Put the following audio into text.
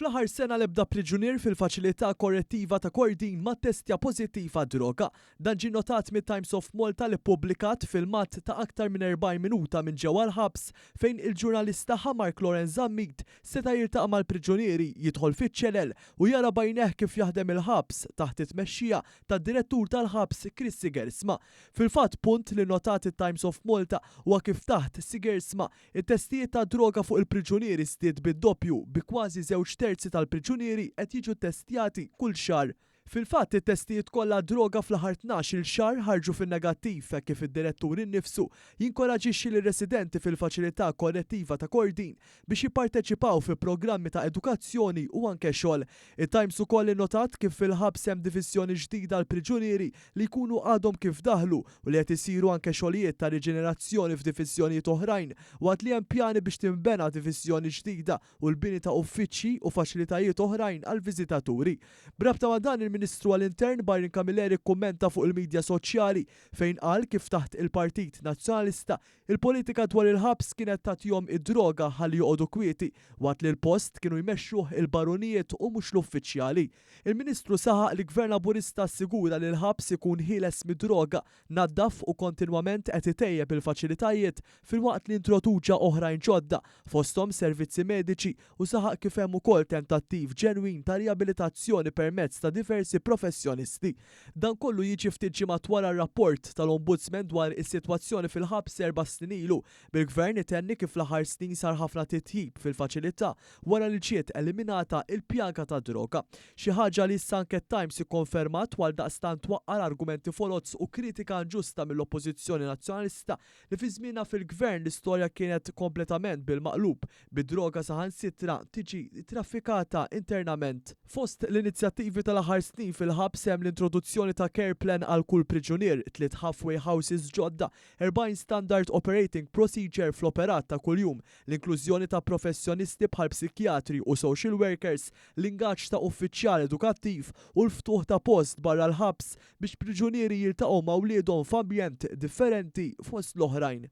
Fl-aħħar sena l-ebda priġunier fil-Faċilità Korrettiva ta' Kordin ma ttestja pożittiv għad-droga. Dan ġie nnotat mit-Times of Malta li ppubblikat filmat ta' aktar minn 40 minuta minn ġewwa l-ħabs fejn il-ġurnalist tagħha Mark Laurence Zammit seta' jiltaqa' mal-priġunieri, jidħol fiċ-ċelel u jara b'għajnejh kif jaħdem il-ħabs taħt it-tmexxija tad-Direttur tal-Ħabs Chris Sigersma. Fil-fatt punt li nnotat it-Times of Malta huwa kif taħt Sigersma It-testijiet tad-droga fuq il-priġunieri żdied bid-doppju, bi kważi żewġ terzi tal-priġunieri qed jiġu ttestjati kull xahar. Fil-fatt, it-testijiet kollha għad-droga fl-aħħar 12-il xahar ħarġu fin-negattiv hekk kif id-direttur innifsu jinkoraġixxi lir-residenti fil-Faċilità Korrettiva ta' Kordin biex jipparteċipaw fi programmi ta' edukazzjoni u anke xogħol. It-Times ukoll innotat kif fil-ħabs hemm diviżjoni ġdida għall-priġunieri li jkunu għadhom kif daħlu u li qed isiru anke xogħlijiet ta' riġenerazzjoni f'diviżjonijiet oħrajn waqt li hemm pjani biex tinbena diviżjoni ġdida u l-bini ta' uffiċċji u faċilitajiet oħrajn għall-viżitaturi. B'rabta ma' dan il-Ministru għall-Intern Byron Camilleri kkummenta fuq il-midja soċjali fejn qal kif taħt il-Partit Nazzjonalista il-politika dwar il-ħabs kienet tagħtihom id-droga ħalli joqogħdu kwieti waqt li l-post kienu jmexxuh il-barunijiet u mhux l-uffiċjali. Il-Ministru saħaq li Gvern Laburista assigura li l-ħabs ikun ħieles mid-droga, naddaf u kontinwament qed itejjeb il-faċilitajiet filwaqt li introduċa oħrajn ġodda, fosthom servizzi mediċi u saħaq kif hemm ukoll tentattiv ġenwin ta' riabilitazzjoni permezz ta' diversi professjonisti. Dan kollu jiġi ftit ġimgħat wara r-rapport tal-Ombudsman dwar is-sitwazzjoni fil-ħabs erba' snin ilu, bil-Gvern itenni kif fl-aħħar snin sar ħafna titjib fil-faċilità wara li ġiet eliminata il-pjaga tad-droga. Xi ħaġa li issa anke t-Times ikkonfermat u għaldaqstant twaqqa' l-argumenti foloz u kritika inġusta mill-Oppożizzjoni Nazzjonalista li fi żmienha fil-Gvern l-istorja kienet kompletament bil-maqlub, bid-droga saħansitra tiġi traffikata internament. Fost l-inizjattivi tal-aħħar snin fil-ħabs hemm l-introduzzjoni ta' care plan għal kull priġunier, tliet halfway houses ġodda, 40 standard operating procedure fl-operat ta' kuljum, l-inklużjoni ta' professjonisti bħal psikjatri u social workers, l-ingaġġ ta' uffiċjal edukattiv u l-ftuħ ta' post barra l-ħabs biex priġunieri jiltaqgħu ma' wliedhom f'ambjent differenti fost l-oħrajn.